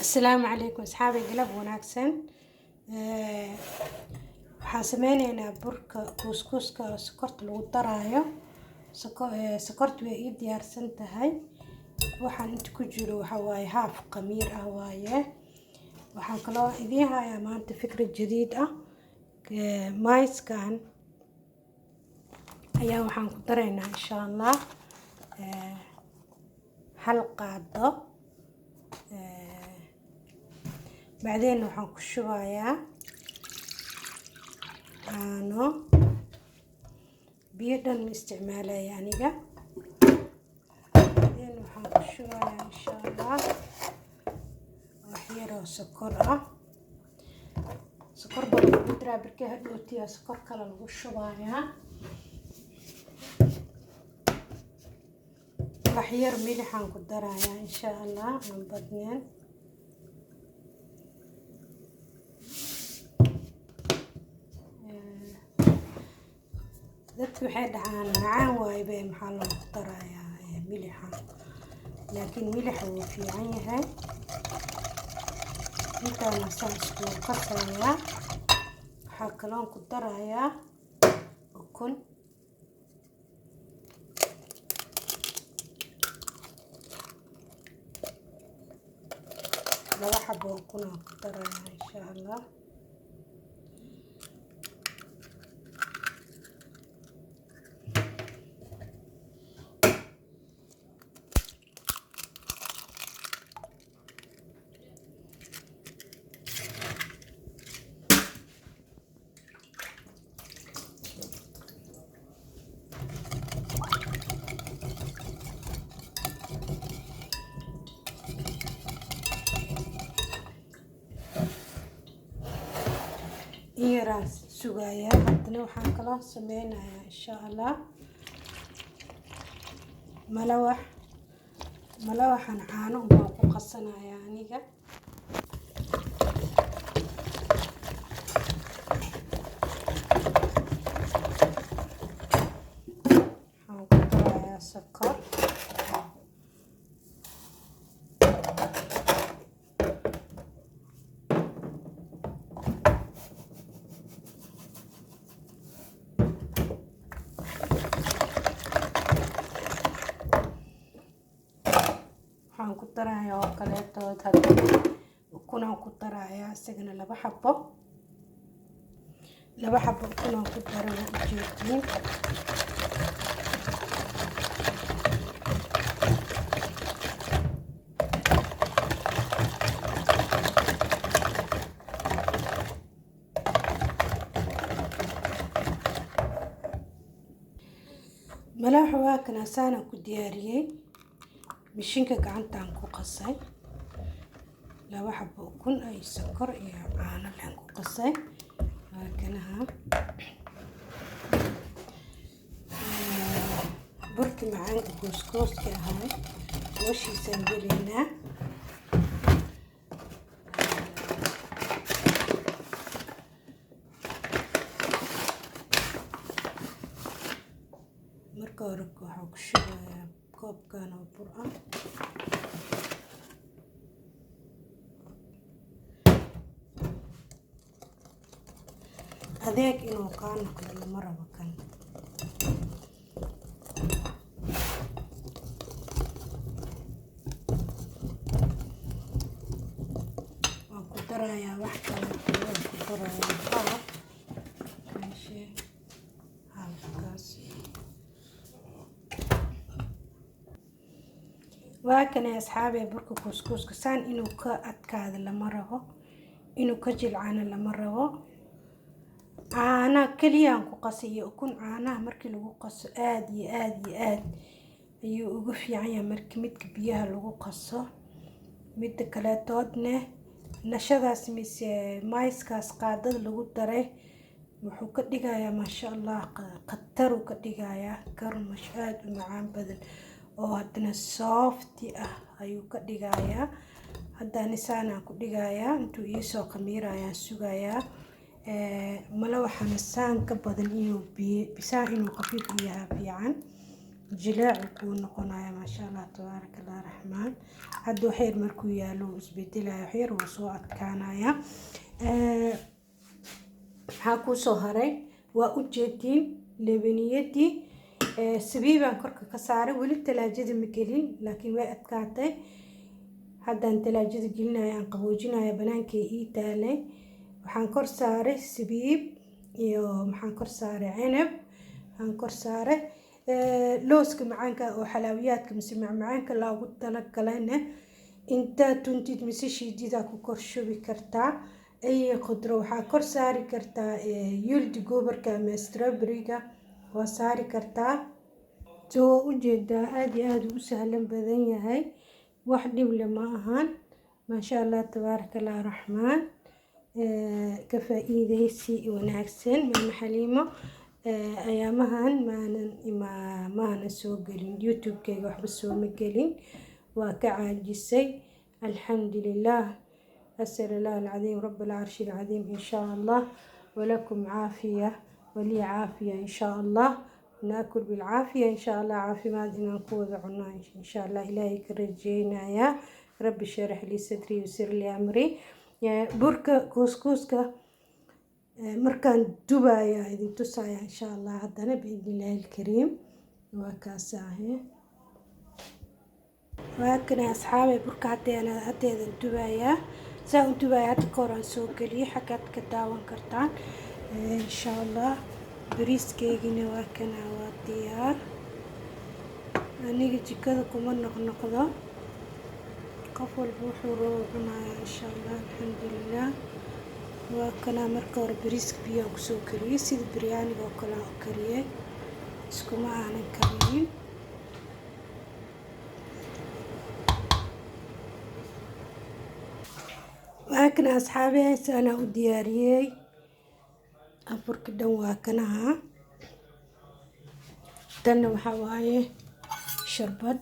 Asalaamu calaykum asxaabi, galab wanaagsan. Waxaan sameyneynaa burka kuuskuuska oo sokorta lagu daraayo. Sokorta way ii diyaarsan tahay. Waxaan inta ku jiro waxaa waaye haaf khamiir ah waaye. Waxaan kaloo idiin hayaa maanta fikrad jadiid ah. Maiskan ayaa waxaan ku daraynaa insha Allah hal qaado. Bacdeen waxaan ku shubayaa caano. Biyo dhan ma isticmaalaya aniga. Bacdeen waxaan ku shubayaa insha Allah wax yar oo sokor ah. Sokor badan lagu daraa barkee hadhowtiya sokor kale lagu shubayaa. Wax yar milixaan ku darayaa insha Allah, aan badneen. Dadku waxay dhahaan macaan waaye be, maxaa loogu darayaa milixa? Laakiin milixa wuu fiican yahay. Intaana saan iskugu qasayaa. Waxaa kaloon ku darayaa ukun. Laba xabo ukun aan ku darayaa insha Allah. In yaraan sugayaa. Haddana waxaan kaloo sameynayaa insha Allah malawax. Malawaxan caano baan ku qasanayaa aniga. Waxaan ku darayaa sokor. Waxaan ku darayaa oo kaleetood haddana ukunaan ku darayaa isagana laba xabo. Laba xabo ukunaan ku daray, waa ujeediin. Malaaxa waa kana, saanaan ku diyaariyey. Mishinka gacantaan ku qasay. Laba xabo ukun ay sokor iyo caano leen ku qasay. Waa kanaha burki macaanka kuuskooska ahay. Hooshiisaan gelaynaa. Marka hore waxaan ku shubayaa koobkan oo bur ah. Adeeg inuu kaa noqdo lama rabo kan. Waan ku darayaa wax kale. Waan ku darayaa half kaashe, halfkaas. Waa kana asxaabee burka kuuskuuska. Saan inuu ka adkaado lama rabo, inuu ka jilcana lama rabo. Caana keliyaan ku qasay iyo ukun. Caanaha markii lagu qaso aad iyo aad iyo aad ayuu ugu fiican yahay markii midka biyaha lagu qaso. Midda kaleetoodne nashadaas mise mayskaas qaadada lagu daray wuxuu ka dhigayaa maasha Allah, khataruu ka dhigayaa. Karmash aad u macaan badan oo haddana soft ah ayuu ka dhigayaa. Haddana saanaan ku dhigayaa intuu iisoo khamiirayaan sugayaa. Mala waxaana saan ka badan inuu biyo saan inuu khafiif u yahay fiican. Jileec kuu noqonaya, maasha Allah, tabaaraka Allah raxmaan. Hadda waxyar markuu yaalo wuu isbedelaya, waxyar wuu soo adkaanaya. Maxaa kuusoo haray? Waa ujeediin lebaniyadii sabiibaan korka ka saaray. Weli talaajada ma gelin, laakiin way adkaatay. Haddaan talaajada gelinaya, aan qaboojinaya, banaankay ii taalay. Waxaan kor saaray sabiib iyo maxaan kor saaray? Cinab waxaan kor saaray, looska macaanka oo xalaawiyaadka mise macmacaanka loogu talagalayna. Intaa tuntid mise shiididaa ku kor shubi kartaa. Ay khudro waxaa kor saari kartaa, jordgubbarka ama strawberryga waa saari kartaa. Soo ujeedaa, aada iyo aada u sahlan badan yahay, wax dhib le ma ahan. Maasha Allah, tabaaraka Allah raxmaan. Ka faa-iideysi wanaagsan. Maama Xaliimo ayaamahan maanan maanan soo gelin YouTube-kayga, waxba sooma gelin, waa ka caajisay. Alxamdulilah, asal Allah alcadiim, rab alcarshi alcadiim. In shaa Allah walakum caafiya wali caafiya, in shaa Allah naakul bilcaafiya, in shaa Allah caafimaad inaan ku wada cuno, in shaa Allah Ilaahay ka rajeynayaa. Rabbi sharax lii sadri yusir lii amri. Burka kuuskuuska markaan dubaya idin tusaya, insha Allah, haddana biidni illaahi alkariim. Waa kaas ahe, waa kana, asxaabay. Burka haddeedan dubayaa, saa u dubaya hadda ka hor aan soo geliyay, xaggaad ka daawan kartaan, insha Allah. Bariiskeygina waa kana, waa diyaar. Aniga jikada kuma noqnoqdo, qof walba wuxuu rabo cunaya, insha Allah. Alxamdulilah, waa kana. Marka hore bariiska biyaan kusoo kariyey, sida biryaaniga oo kale aan u kariyey, iskuma aanan karinin. Waa kana, asxaabi, anaa u diyaariyey afurka dhan, waa kanaha. Tanna waxaa waaye sharbad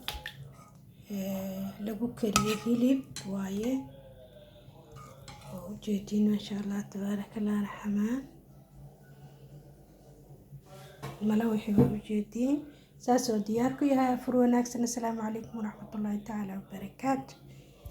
lagu kariyey hilib waaye, waa ujeediin. Maasha Allah, tabaaraka Allah raxmaan. Mala waxay waa ujeediin, saasoo diyaar ku yahay. Afur wanaagsan. Assalaamu calaykum waraxmatullaahi tacaala wabarakaatu.